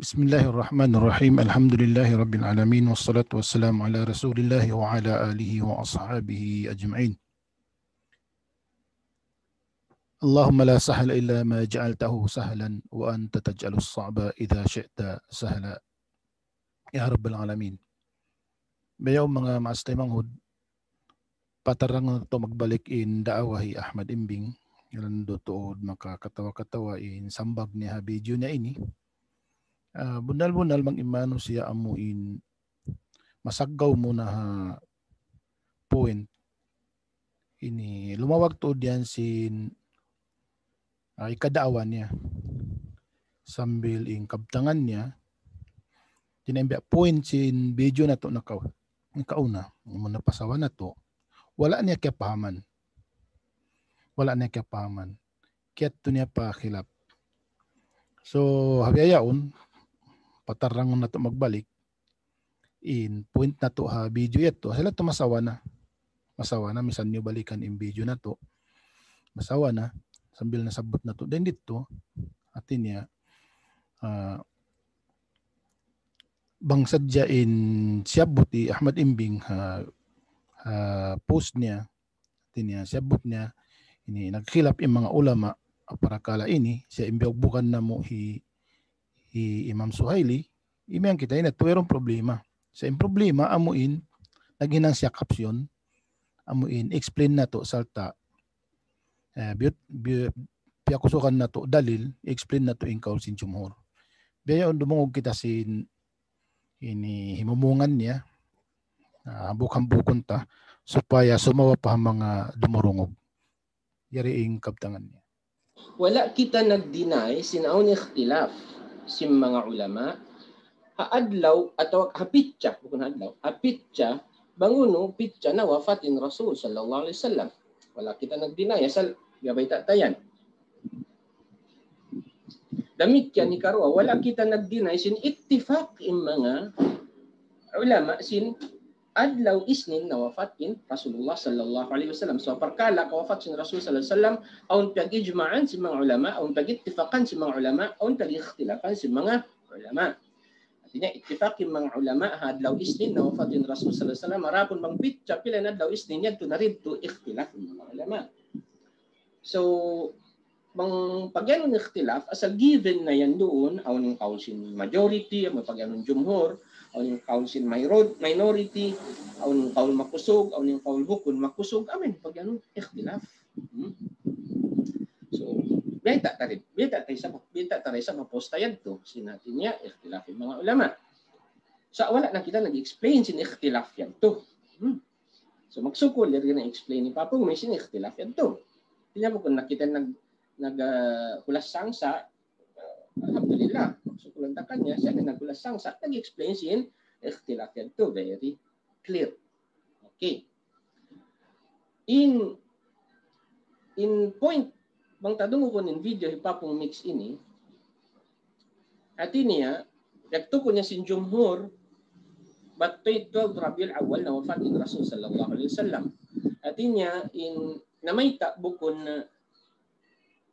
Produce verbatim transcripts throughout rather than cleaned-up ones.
بسم الله الرحمن الرحيم. الحمد لله رب العالمين، والصلاة والسلام على رسول الله وعلى آله وأصحابه أجمعين. اللهم لا سهل إلا ما جعلته سهلا، وأنت تجعل الصعب إذا شئت سهلا، يا رب العالمين. Biya' yan, manga maas taymanghud, patarang natu' magbalik in daawa hi Ahmad Imbing, ilan dutuud makakatawa-katawa in sambag niya ha video niya ini. Ah, bunnal-bunnal bang in manusiya' amu in masaggaw muna ha point ini, lumawag tuud yan sin, ah, hikadaawa niya. Sambil in kabtangan niya, tinimbak point sin video natu' nakaw-, nakauna, muna pasawa natu'. Wala' niya kiyapahaman. Wala' niya kiyapahaman. Kiyadtu niya pa khilaf. So, ha biya' yaun, patarang natu' magbalik in point natu' ha video yadtu. Asal yadtu masawa na. Masawa na, misan niyu balikan in video natu'. Masawa na, sambil nasabbut natu' dayn didtu, hati niya, ah, bang sadja in siyabbut hi Ahmad Imbing ha, ha post niya, hati niya, siyabbut niya, ini nagkhilaf in manga ulama, parakala' ini, siya in biyugbukan namu' hi, hi Imam Suhaili, imiyan kita ini, tuud wayruun problema. Sa' in problema, amu in, naghinang siya caption, amu in, explain natu' sarta', eh, biyut-, biyut-, piyakusugan natu' dalil, explain natu' in kaul sin jumhur. Biya' yan dumungug kita sin ini himumungan niya, ah, hambuuk-hambuukun ta, supaya sumawa pa ha manga dumurungug. Yari in kabtangan niya. Wala' kita nag-deny sin awn ikhtilaf sin manga ulama, ha adlaw atawa ha pitsa, bukun ha adlaw, ha pitsa, bang unu pitsa nawapat in Rasul sallallahu alayhi wasallam. Wala' kita nag-deny, asal biya' bayta' ta yan. Damikkiyan hikaruwa, wala' kita nag-deny sin ittifaq in manga ulama sin adlaw Isnin nawapat in Rasulullah sallallahu alayhi wasallam. So, parakala' kawapat sin Rasul sallallahu alayhi wasallam, awn piyag-ijma'an sin manga ulama, awn piyag-ittifaqan sin manga ulama, awn piyag-ikhtilafan sin manga ulama. Hati niya, ittifaq in manga ulama, ha adlaw Isnin nawapat in Rasul sallallahu alayhi wasallam, adapun bang pitsa pila in adlaw Isnin, yadtu na didtu ikhtilaf in manga ulama. So, bang pag-iyanun ikhtilaf, asal given na yan duun, awn in kaul sin majority, awn pag-iyanun jumhur, awn in kaul sin minor-, minority, awn in kaul makusug, awn in kaul bukun makusug, amu in pag-iyanun ikhtilaf. Hmm? So, bayta' ta rin, bayta' ta isab, bayta' ta isab ha post yadtu, sin hati niya, ikhtilaf in manga ulama. Sa' wala' na kita nag-explain sin ikhtilaf yadtu. Hmm? So, magsukul, yari na explain hi Papung Mix sin ikhtilaf yadtu. Hati niya bukun na kita nag-, nag-, ah, hulas sangsa', ah, alhamdulillah, magsukul ta kaniya, siya na naghulas sangsa', nag-explain sin ikhtilaf yadtu, very clear. Okay. In, in point, bang ta dungukun in video hi Papung Mix ini, hati niya, yadtu kunu' sin jumhur, bat twelve Rabiul Awwal nawapat in Rasul sallallahu alayhi wasallam. Hati niya, in namayta' bukun, uh,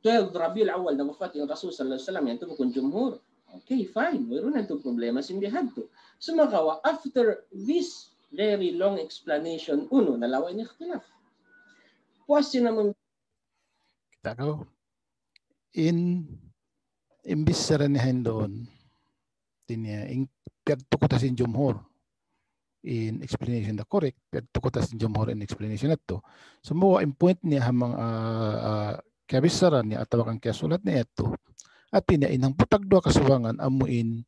twelve Rabiul Awwal nawapat in Rasul sallallahu alayhi wasallam, yadtu bukun jumhur. Okay, fine. Wayruun na yadtu problema sin bihadtu. Sumagawa', after this very long explanation, unu, nalawa' in ikhtilaf. Puas sin amun Kita' kaw. In, in bichara niya hinduun. Hati niya, in piyagtukutan sin jumhur in explanation da correct, piyagtukutan sin jumhur in explanation yadtu. Sumagawa' in point niya ha manga, ah, ah, kiyabichara niya atawa kan kiyasulat niya yadtu. Hati niya in hangpu' tagduwa kasubangan amu in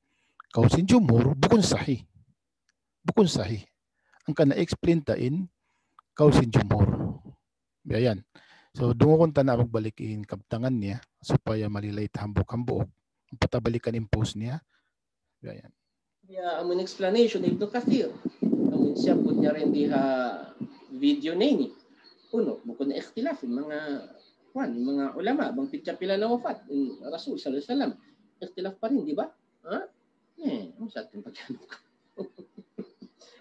kaul sin jumhur, bukun sahih. Bukun sahih. Hangkan na-explain ta in kaul sin jumhur. Biya' yan. So, dungukun ta na magbalik in kabtangan niya supaya malilay ta hambuuk-hambuuk. Ampa ta balikan in post niya. Biya' yan. Ya, amun explanation Ibnu Kathir. Amun siyabbut niya rin di ha video niya ini. Unu, bukun na ikhtilaf in manga, kuwan, in manga ulama, bang pitsa pila nawapat in Rasul sallallahu alayhi wasallam. Ikhtilaf pa rin, di ba? Ha? Eh, amu sa atin pagkanuk.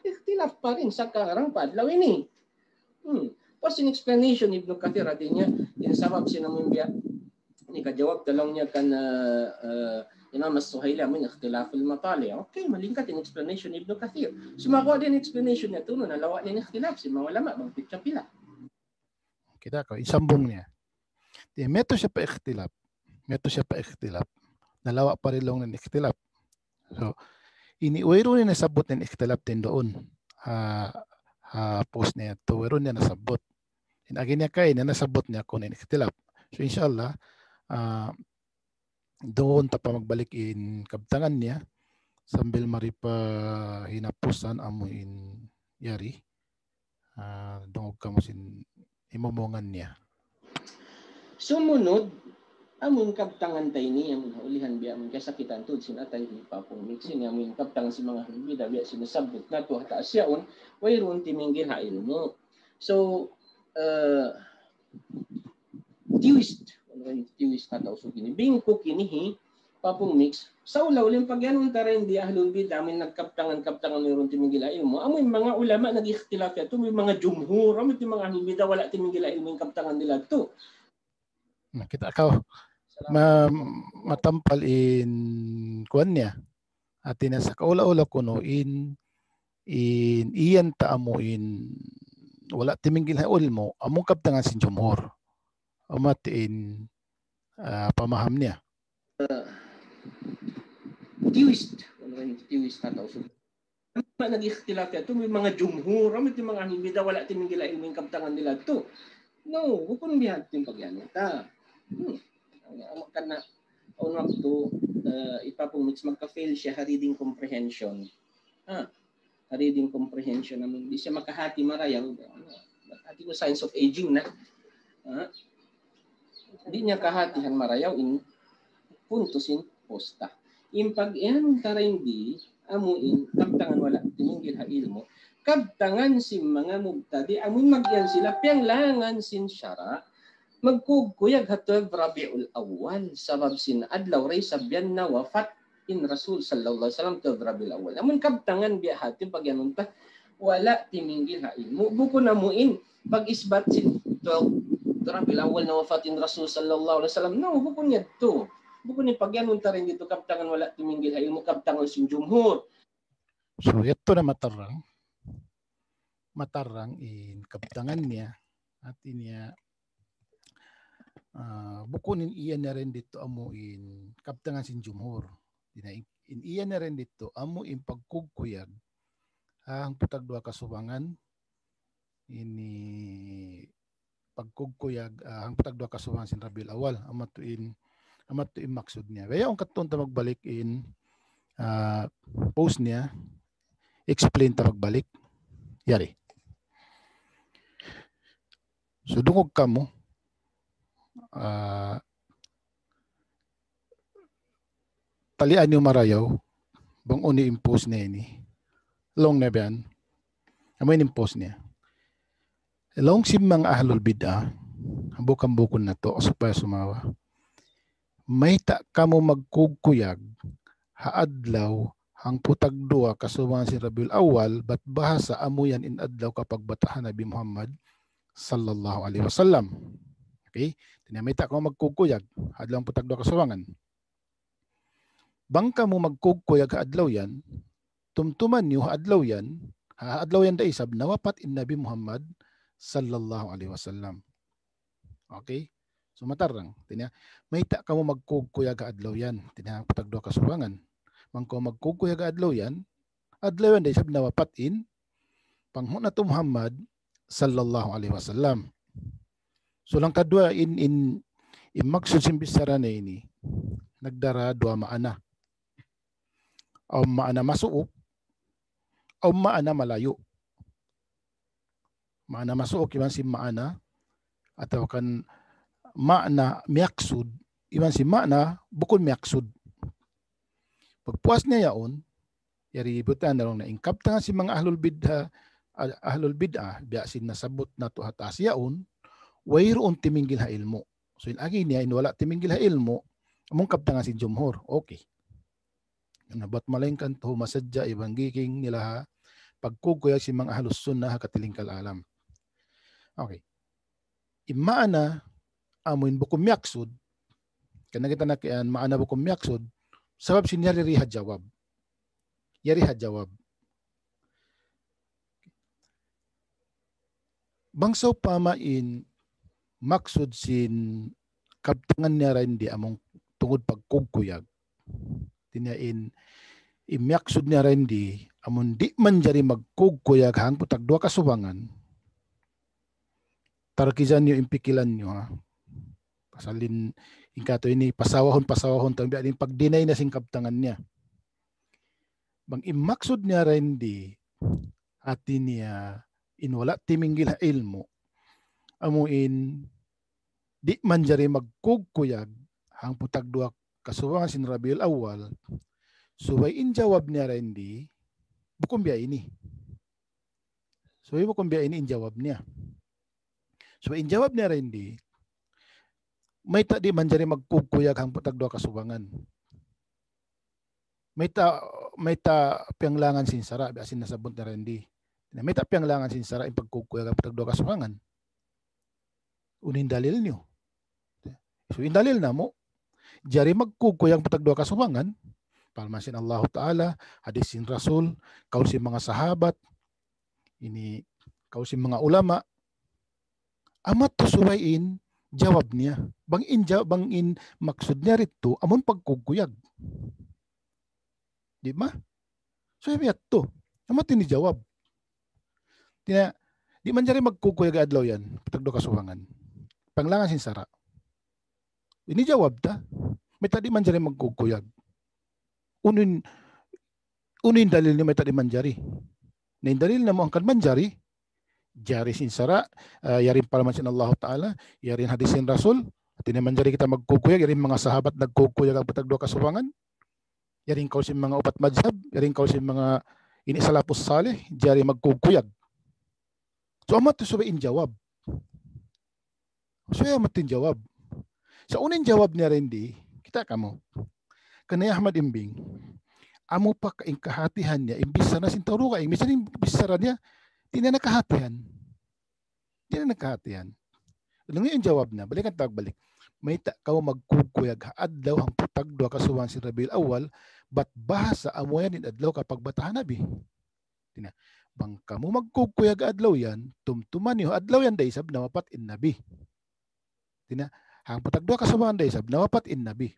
Ikhtilaf pa rin sakarang pa adlaw ini. Hmm. Puas in explanation Ibnu Kathir, hati niya, in sabab sin amun biya', ini kajawab ta laung niya kan, ah, ah, Imam As-Suhayli amu in ikhtilaful matali'. Okay, malingkat in explanation Ibnu Kathir. Sumagawa' in explanation niya, tunu na lawa' in ikhtilaf sin manga ulama, bang pitsa pila. Kita' kaw, isambung niya. Di, meto siya pa ikhtilaf. Meto siya pa ikhtilaf. Nalawa' pa rin laung in ikhtilaf. So, ini wayruun niya nasabbut in ikhtilaf din duun. Ha, ha, post niya tu, wayruun niya nasabbut. In agi niya kay, niya nasabbut niya kunu' in ikhtilaf. So, inshallah, ah, duun ta pa magbalik in kabtangan niya, sambil mari pa hinapusan amu in yari. Ah, dungug kamu sin himumungan niya. Sumunud, amu in kabtangan ta ini, amu in ulihan biya' amu in kasakitan tuud sin atay hi Papung Mix ini, amu in kabtangan sin manga ahlul bid'ah biya' sin nasabbut natu' ha taas yaun, wayruun timinggil ha ilmu'. So, uh, twist, ano in twist ha Tausug ini? Bingkuk ini hi Papung Mix, sa' ula-ula in pagiyanun ta dayn di ahlul bid'ah, amu in nagkabtangan-kabtangan wayruun timinggil ha ilmu'. Amu in manga ulama nag-ikhtilaf yadtu, amu in manga jumhur, amu in manga ahlul bid'ah, wala' timinggil ha ilmu' in kabtangan nila yadtu. Na, kita' kaw, ma-, matampal in kuwan niya. Hati niya sa' kaula-ula kunu' in, in iyan ta amu in wala' timinggil ha ilmu', amu in kabtangan sin jumhur. Amu in, ah, pamaham niya. Twist. Ano in twist ha Tausug? Amu in nag-ikhtilaf yadtu, amu in manga jumhur, amu in manga ahlul bid'ah, wala' timinggil ha ilmu' in kabtangan nila yadtu. No, bukun biya' ha yan in pagiyanun ta. Hmm. Amu, amu kana, awn waktu, uh, hi Papung Mix magka-fail siya ha reading comprehension. Ha? Ha reading comprehension, amu in di' siya makahati marayaw. Hati ku signs of aging na. Ha? Di' niya kahatihan marayaw in punto sin post ta. In pagiyanun ta dayn di, amu in kabtangan wala' timinggil ha ilmu', kabtangan sin manga mubtadi', amu in magiyan sila piyanglangan sin sara', magkugkuyag ha twelve Rabiul Awwal, sabab sin adlaw da isab yan nawapat in Rasul sallallahu alayhi wasallam twelve Rabiul Awwal. Amu in kabtangan biya' ha yan in pagiyanun ta, wala' timinggil ha ilmu'. Bukun amu in pag-isbat sin twelve Rabiul Awwal nawapat in Rasul sallallahu alayhi wasallam. No, bukun yadtu. Bukun in pagiyanun ta dayn di kabtangan wala' timinggil ha ilmu', kabtangan sin jumhur. So, yadtu na matarang. Matarang in kabtangan niya. Hati niya, ah, bukun in iyan niya dayn di amu in kabtangan sin jumhur. Di na in, in iyan niya dayn di amu in pagkugkuyag ha hangpu' tagduwa kasubangan, ini pagkugkuyag, ah, hangpu' tagduwa kasubangan sin Rabiul Awwal. Amu yadtu in, amu yadtu in maksud niya. Kaya kung katuun ta magbalik in, ah, post niya, explain ta magbalik. Yari. So, dungug kamu, ah, talian niyu marayaw, bang unu in post niya ini. Laung niya biya' yan. Amu in post niya. Laung sin manga ahlul bid'ah, hambuuk-hambuukun natu', supaya sumawa. Mayta' kamu magkugkuyag ha adlaw hangpu' tagduwa kasubangan sin Rabiul Awwal, bat bahasa amu yan in adlaw kapagbata' ha Nabi Muhammad sallallahu alayhi wasallam. Okay? Hati niya mayta' kamu magkugkuyag ha adlaw hangpu' tagduwa kasubangan. Bang kamu magkugkuyag ha adlaw yan, tumtuman niyu ha adlaw yan, ha adlaw yan da isab nawapat in Nabi Muhammad sallallahu alayhi wasallam. Okay? So, matarang. Hati niya, mayta' kamu magkugkuyag ha adlaw yan. Hati niya, hangpu' tagduwa kasubangan. Bang kamu magkugkuyag ha adlaw yan, adlaw yan da isab nawapat in Panghu' natu' Muhammad sallallahu alayhi wasallam. So, hangkaduwa in, in, in maksud sin bichara niya ini, nagdara duwa maana. Awn maana masuuk, awn maana malayu'. Maana masuuk iban sin maana, atawa kan maana miyaksud, iban sin maana bukun miyaksud. Pagpuas niya yaun, yari butaan na laung niya in kabtangan sin manga ahlul bid'ah, ah, ahlul bid'ah, biya' sin nasabbut natu' ha taas yaun, wayruun timinggil ha ilmu'. So, in agi niya, in wala' timinggil ha ilmu', amu in kabtangan sin jumhur. Okay. Na bat malaingkan tuud masadja iban giking nila ha pagkugkuyag sin manga ahlus sunnah ha katilingkal alam. Okay. In maana, amu in bukun miyaksud, karna' kita' na kiyan, maana bukun miyaksud, Sabab sin yari ha jawab. Yari ha jawab. Bang sawpama in maksud sin kabtangan niya dayn di amun tungud pagkugkuyag. Hati niya in, in maksud niya dayn di, amun di' manjari magkugkuyag ha hangpu' tagduwa kasubangan. Tarkizan niyu in pikilan niyu, ha. Pasal in, in katu' ini, pasawahun, pasawahun, tau biya' ini pag-deny na sin kabtangan niya. Bang in maksud niya dayn di, hati niya, in wala' timinggil ha ilmu'. Amu in, di' manjari magkugkuyag ha hangpu' tagduwa kasubangan sin Rabiul Awwal. Subay in jawab niya dayn di, bukun biya' ini. Subay bukun biya' ini in jawab niya. Subay in jawab niya dayn di, mayta' di' manjari magkugkuyag ha hangpu' tagduwa kasubangan. Mayta', mayta' piyanglangan sin sara', biya' sin nasabbut niya dayn di. Na mayta' piyanglangan sin sara' in pagkugkuyag ha hangpu' tagduwa kasubangan. Unu in dalil niyu? So, in dalil namu', jari magkugkuyag ha hangpu' tagduwa kasubangan, parman sin Allahu Ta'ala, hadis sin Rasul, kaul sin manga sahabat, ini kaul sin manga ulama, amu yadtu subay in jawab niya. Bang in ja-, bang in maksud niya didtu, amun pagkugkuyag. Di' ba? So, amu yadtu. Amu yadtu in jawab. Hati niya, di' manjari magkugkuyag ha adlaw yan, hangpu' tagduwa kasubangan. Panglangan sin sara'. Ini jawab ta. Mayta' di' manjari magkugkuyag. Unu in, unu in dalil niyu mayta' di' manjari? Na in dalil namu' hangkan manjari, jari sin sara', ah, yari in parman sin Allahu Ta'ala, yari in hadis sin Rasul, hati niya manjari kita magkugkuyag, yari in manga sahabat nagkugkuyag ha hangpu' tagduwa kasubangan, yari in kaul sin manga upat madhab, yari in kaul sin manga ini salafus salih, jari magkugkuyag. So, amu yadtu subay in jawab. Subay amu yadtu in jawab. Sa' unu in jawab niya dayn di, kita' kamu. Kan hi Ahmad Imbing, amu pa ka in kahatihan niya, in bichara sin tau dugaing, minsan in bichara niya, di' na niya kahatihan. Di' na niya kahatihan. Laung niya in jawab niya, balikan ta balik. Mayta' kaw magkugkuyag ha adlaw hangpu' tagduwa kasubangan sin Rabiul Awwal, bat bahasa amu yan in adlaw kapagbata' ha Nabi. Hati niya, bang kamu magkugkuyag ha adlaw yan, tumtuma niyu ha adlaw yan da isab nawapat in Nabi. Hati niya, hangpu' tagduwa kasubangan da isab nawapat in Nabi.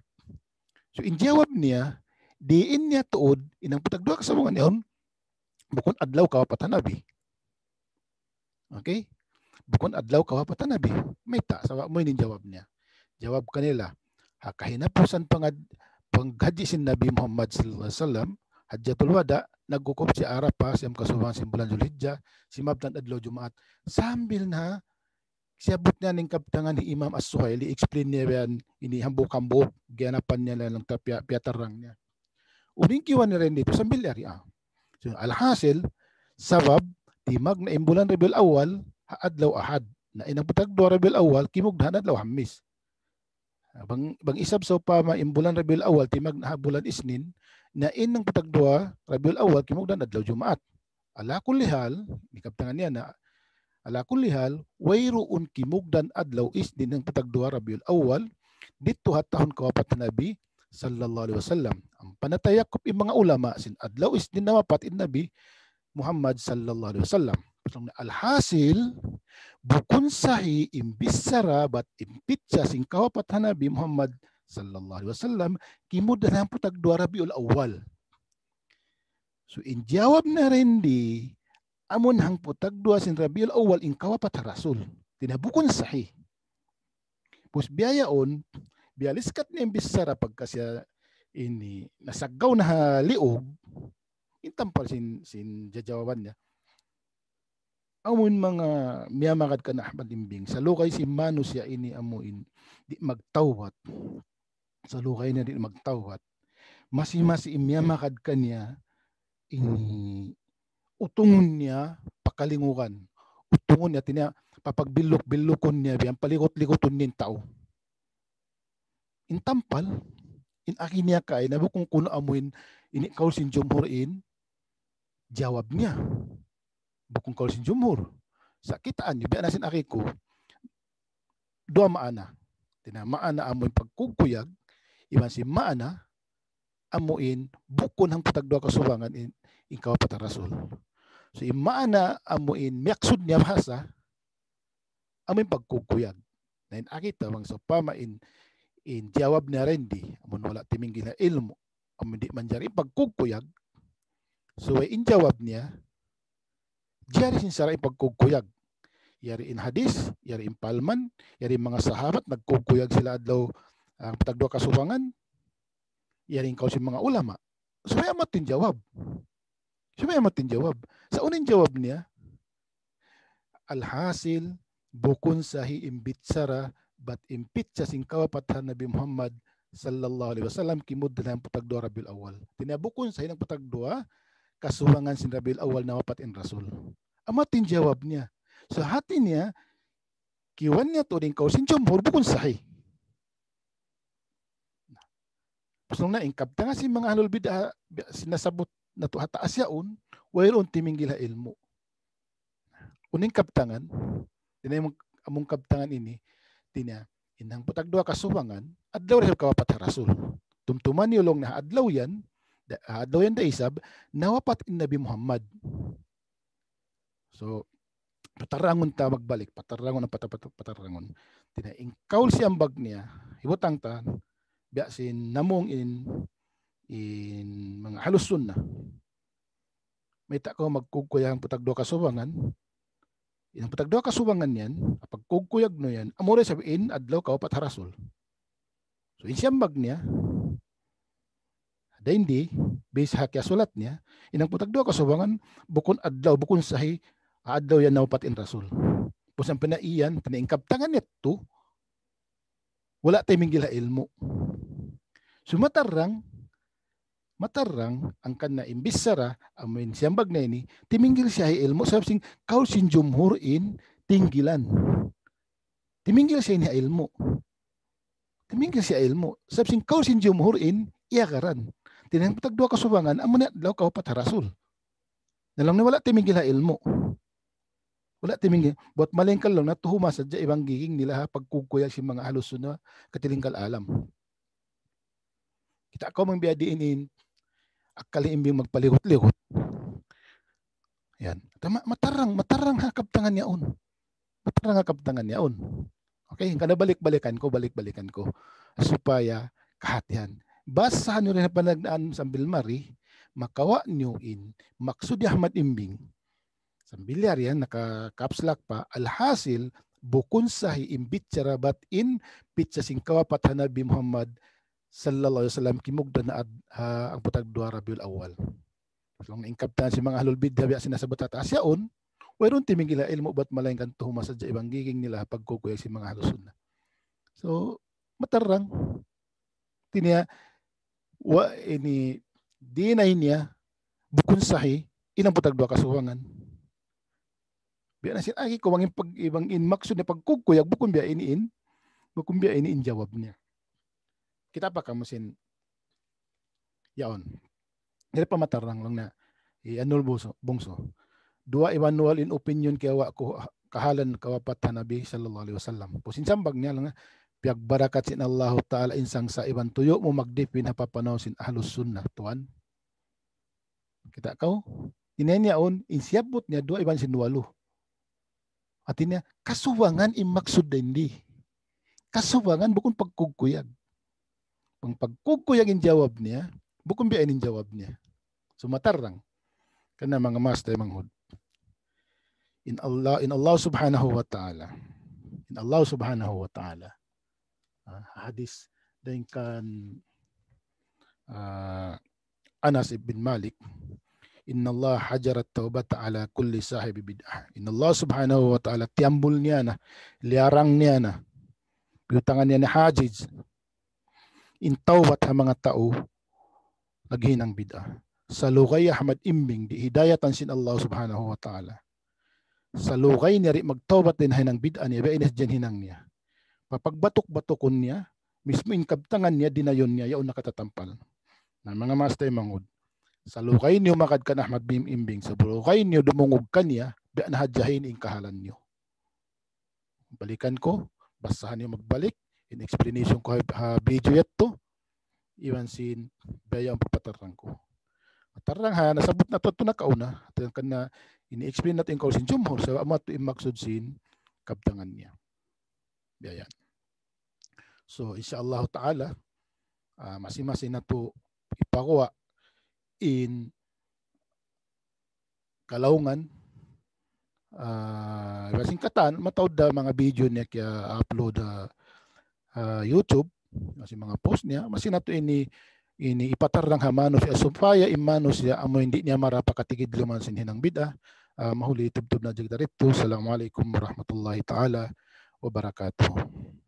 So, in jawab niya, diin niya tuud, in hangpu' tagduwa kasubangan yaun, bukun adlaw kawapat ha Nabi. Okay? Bukun adlaw kawapat ha Nabi. Mayta', sabab amu ini in jawab niya. Jawab kanila, ha kahinapusan pangad-, panghajji sin Nabi Muhammad sallallahu alayhi wasallam, Hajjatul Wada', nagwukup siya Arafah, siyam kasubangan sin bulan Zulhijjah, simabtan adlaw Jumaat. Sambil na, siyabbut niya in kabtangan hi Imam As-Suhaili, explain niya yan, ini hambuuk-hambuuk, giyanapan niya lang, ta-, piya-, piyatarang niya. Unu in kiyuwan niya dayn didtu, sambil yari, ah. So, alhasil, sabab, timagna' in bulan Rabiul Awwal, ha adlaw Ahad. Na in hangpu' tagduwa Rabiul Awwal, kimugdan ha adlaw Hamis. Bang, bang isab sawpama in bulan Rabiul Awwal, timagna' ha bulan Isnin, na in hangpu' tagduwa Rabiul Awwal, kimugdan adlaw Jumaat. Ala kulli hal, in kabtangan niya na, ala kulli hal, wayruun kimugdan adlaw Isnin hangpu' tagduwa Rabiul Awwal, didtu ha tahun kawapat Nabi, sallallahu alayhi wasallam. Ampa natayakup in manga ulama sin adlaw Isnin nawapat in Nabi, Muhammad sallallahu alayhi wasallam. Alhasil, bukun sahih in bichara bat in pitsa sin kawapat ha Nabi Muhammad sallallahu alayhi wasallam, kimugdan hangpu' tagduwa Rabiul Awwal. So, in jawab niya dayn di, amun hangpu' tagduwa sin Rabiul Awwal in kawapat ha Rasul. Hati niya bukun sahih. Pus biya' yaun, biya' liskat niya in bichara pagka siya ini nasaggaw na ha liug, in tampal sin, sin jajawaban niya. Amu in manga miyamagad kan Ahmad Imbing, salugay sin manusiya' ini amu in di' magtawbat. Salugay niya di' magtawbat. Masi-masi in miyamagad kaniya ini utungun niya pakalingugan. Utungun niya, hati niya, papagbilluk-billukun niya, biya' yan palikut-likutun niya in tau. In tampal, in agi niya kaina, bukun kunu' amu in, ini kaul sin jumhur in, jawab niya. Bukun kaul sin jumhur. Sa' kitaa niyu, biya' na sin agi ku, duwa maana. Hati niya maana amu in pagkugkuyag, iban sin maana, amu in bukun hangpu' tagduwa kasubangan in, in kawapat ha Rasul. So, in maana amu in miyaksud niya bahasa, amu in pagkukuyag. Na in akita bang sawpama in, in jawab niya rendi, amun wala' timinggil ha ilmu', amun di' manjari pagkukuyag. So, in jawab niya, jari sin sara' in pagkukuyag. Yari in hadis, yari in palman, yari in manga sahabat, nagkukuyag sila adlaw, ah, hangpu' tagduwa kasubangan, yari in kaul sin manga ulama. So, amu in jawab. So, amu in jawab. Sa' unu in jawab niya? Alhasil, bukun sahih in bichara, bat in pitsa sin kawapat ha Nabi Muhammad sallallahu alayhi wasallam kimugdan hangpu' tagduwa Rabiul Awwal. Hāti niya bukun sahih hangpu' tagduwa kasubangan sin Rabiul Awwal nawapat in Rasul. Amu in jawab niya. So, hāti niya, kiyawa' niya tuud in kaul sin jumhur bukun sahih. Pasal na in kabtangan sin manga ahlul bid'ah, bi-, sin nasabbut natu' ha taas yaun, wayruun timinggil ha ilmu'. Unu in kabtangan, hāti niya amun, amun kabtangan ini, hāti niya, in hangpu' tagduwa kasubangan, adlaw da isab kawapat ha Rasul. Tumtuma niyu laung niya adlaw yan, da-, adlaw yan da isab, nawapat in Nabi Muhammad. So, patarangun ta magbalik, patarangun, pata-, pata-, patarangun. Hāti niya, in kaul siyambag niya, hibutang ta, biya' sin namung in, in manga ahlus sunnah. Mayta' kaw magkukuyag hangpu' tagduwa kasubangan, in hangpu' tagduwa kasubangan yan, pagkukuyag niyu yan, amu ra isab in adlaw kawapat ha Rasul. So, in siyambag niya, dayn di, base ha kiyasulat niya, in hangpu' tagduwa kasubangan, bukun adlaw, bukun sahih, adlaw yan nawapat in Rasul. Pasal na iyan, hāti niya in kabtangan niya tu, wala' timinggil ha ilmu'. So, matarrang, matarrang, hangkan na in bichara, amu in siyambag niya ini, timinggil siya ha ilmu', sabab sin kaul sin jumhur in tinggilan. Timinggil siya ini ha ilmu'. Timinggil siya ha ilmu'. Sabab sin kaul sin jumhur in iyagaran. Hāti niya hangpu' tagduwa kasubangan, amu na adlaw kawapat ha Rasul. Na laung niya wala' timinggil ha ilmu'. Wala' timinggil. Buwat malaingkan laung niya tuhuma sadja iban giging nila ha pagkukuyag sin manga ahlus sunnah katilingkal alam. Kita' kaw bang biya' diin in, akkal in bang magpaligut-ligut. Yan. Tama, matarrang, matarrang ha kabtangan yaun. Matarrang ha kabtangan yaun. Okay, hangkan na balik-balikan ku, balik-balikan ku. Supaya kahatihan. Basahan niyu da in panagnaan sambil mari, makawa' niyu in maksud hi Ahmad Imbing. Sambil yari yan, naka-caps lock pa, alhasil, bukun sahih in bichara bat in pitsa sin kawapat ha Nabi Muhammad sallallahu alayhi wasallam kimugdan ha ad-, ha hangpu' tagduwa Rabiul Awwal. So, in kabtangan sin manga ahlul bid'ah biya' sin nasabbut ha taas yaun, wayruun timinggil ha ilmu' bat malaingkan tuhuma sadja iban giging nila ha pagkukuyag sin manga ahlus sunnah. So, matarrang. Hāti niya, wa ini, deny niya, bukun sahih, in hangpu' tagduwa kasubangan. Biya' na sin agi ku bang in pag-, bang in maksud niya pagkukuyag, bukun biya' ini in, bukun biya' ini in jawab niya. Kita' pa kamu sin yaun. Di' pa matarrang laung niya, hi Anul Bungsu, Bungsu. Duwa iban wal in opinion kiyawa' ku kahalan kawapat ha Nabi sallallahu alayhi wasallam. Pag'ubus in sambag niya laung niya, piyagbarakat sin Allahu Ta'ala in sangsa' iban tuyu' mu magdipin ha papanaw sin ahlus sunnah, tuwan. Kita' kaw? Hāti niya yaun, in siyabbut niya duwa iban sin walu. Hāti niya, kasubangan in maksud dayn di. Kasubangan bukun pagkukuyag. Bang pagkukuyag in jawab niya, bukun biya' ini in jawab niya. So, matarrang. Karna' manga maas taymanghud. In Allah, in Allah subhanahu wa ta'ala. In Allah subhanahu wa ta'ala. Ah, hadis dayn kan, ah, Anas ibn Malik, "Innallaha hajara tawbata ala kulli sahibi bid'ah." Inna Allah subhanahu wa ta'ala tiyambul niya na, liyarang niya na, biyutangan niya na hajiz in tawbat ha manga tau naghinang bid'ah. Sa' lugay Ahmad Imbing, di' hidayatan sin Allah subhanahu wa ta'ala. Sa' lugay niya di' magtawbat dayn ha hinang bid'ah niya, biya' ini sadja in hinang niya. Papagbatuk-batukun niya, mismu in kabtangan niya, dinayun niya, yaun nakatatampal. Na manga maas taymanghud. Sa' lugay niyu magad kan Ahmad bin Imbing, sa' lugay niyu dumungug kaniya, biya' na hadja ini in kahalan niyu. Balikan ku, basahan niyu magbalik, in explanation ku ha, ha video yadtu. iban sin biya' yan papatarrang ku. Patarrang ha, nasabbut natu' nakauna, hangkan na ini-explain natu' in kaul sin jumhur, sabab amu yadtu in maksud sin kabtangan niya. Biya' yan. So, insya Allah ta'ala, ah, masi-masi natu' hipaguwa' in kalaungan, ah, iban sin katan, mataud da manga video niya kiya-upload ha, ah, YouTube, iban sin manga post niya, masi natu' ini, ini hipatarrang ha manusiya' supaya in manusiya' amu in di' niya mara pakatigidluman sin hinang bid'ah, ah, mahuli tubtub na jagdaritu. Assalamualaikum warahmatullahi ta'ala wabarakatuh.